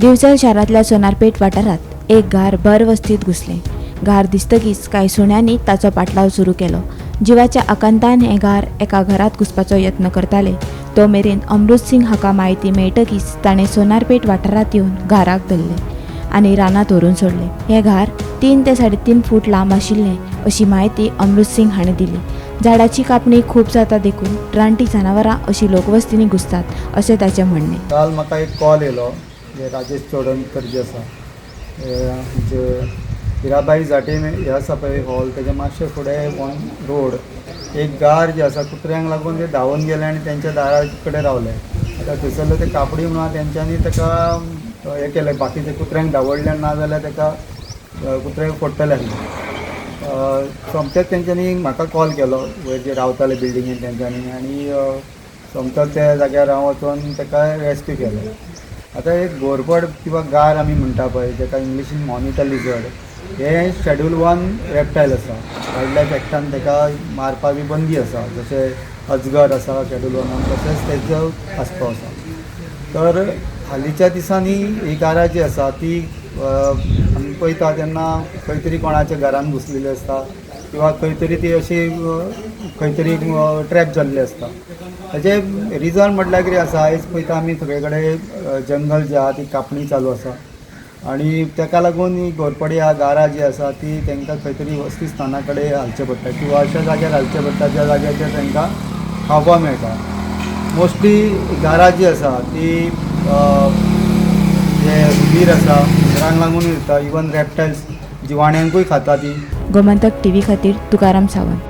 दिवचल शारांतल्या सोनारपेठ वाठारांत एक घार भर वस्तीत घुसलें. घार दिसतकीच कांय सुण्यांनी ताचो पाटलाव सुरू केलो. जिवाच्या आकांतान हें घार एका घरांत घुसपाचो यत्न करताले तो मेरेन अमृत सिंग हाका म्हायती मेळटकीच ताणें सोनारपेठ वाठारांत येवन घाराक धरलें आनी रानांत व्हरून सोडलें. हें घार 3 ते 3.5 फूट लांब आशिल्लें अशी म्हायती अमृत सिंग हाणें दिली. झाडाची कापणी खूब जाता देखून रानटी जनावरां अशी लोकवस्तींनी घुसतात अशें ताचें म्हणणें. काल म्हाका एक कॉल येयलो, जे राजेश चोडणकर जे आसा, हे आमचे हिराबाई जाटे हे आसा पळय हॉल, तेज्या मातशें फुडें ऑन रोड एक गार जे आसा कुत्र्यांक लागून ते धांवून गेले आनी तेंच्या दारा कडेन रावले. आतां थंयसरले ते कापडी म्हणून आहा, तेंच्यांनी ताका हें केलें, बाकीचे कुत्र्यांक धांवडले ना जाल्यार ताका कुत्रे फोडटले आसले. सोमतेच तेंच्यांनी म्हाका कॉल केलो, वयर जे रावताले बिल्डिंगेन तेंच्यांनी, आनी सोमतोच त्या जाग्यार हांव वचोन ताका रेस्क्यू केलो. आतां एक घोरपड किंवा गार आमी म्हणटा पळय, जाका इंग्लिशीन मॉनिटर लिजर्ड, हें शेड्यूल 1 रेप्टायल आसा. वायल्ड लायफ एक्टान ताका मारपा बी बंदी आसा, जशें अजगर आसा शेड्यूल 1, तशेंच तेजो आस्पाव आसा. तर हालींच्या दिसांनी ही गारां जी आसा ती आमी पळयता तेन्ना खंय तरी कोणाच्या घरान घुसलेली आसता किंवा खंय तरी ती अशी खंय तरी ट्रॅप जाल्ली आसता. ताचें रिजन म्हटल्यार कितें आसा, आयज पळयता आमी सगळे कडेन जंगल जे आहा ती कापणी चालू आसा आनी ताका लागून ही घोरपडी आहा, गारां जी आसा ती तांकां खंय तरी वस्ती स्थाना कडेन हालचें पडटा किंवा अशा जाग्यार हालचें पडटा ज्या जाग्याचेर तांकां खावपाक मेळटा. मोस्टली गारां जी आसा ती जे हुंदीर आसा हुंदरांक लागून येता, इवन रेप्टायल्स जिवाण्यांकूय खाता ती. गोमंतक टीव्ही खातीर तुकाराम सावंत.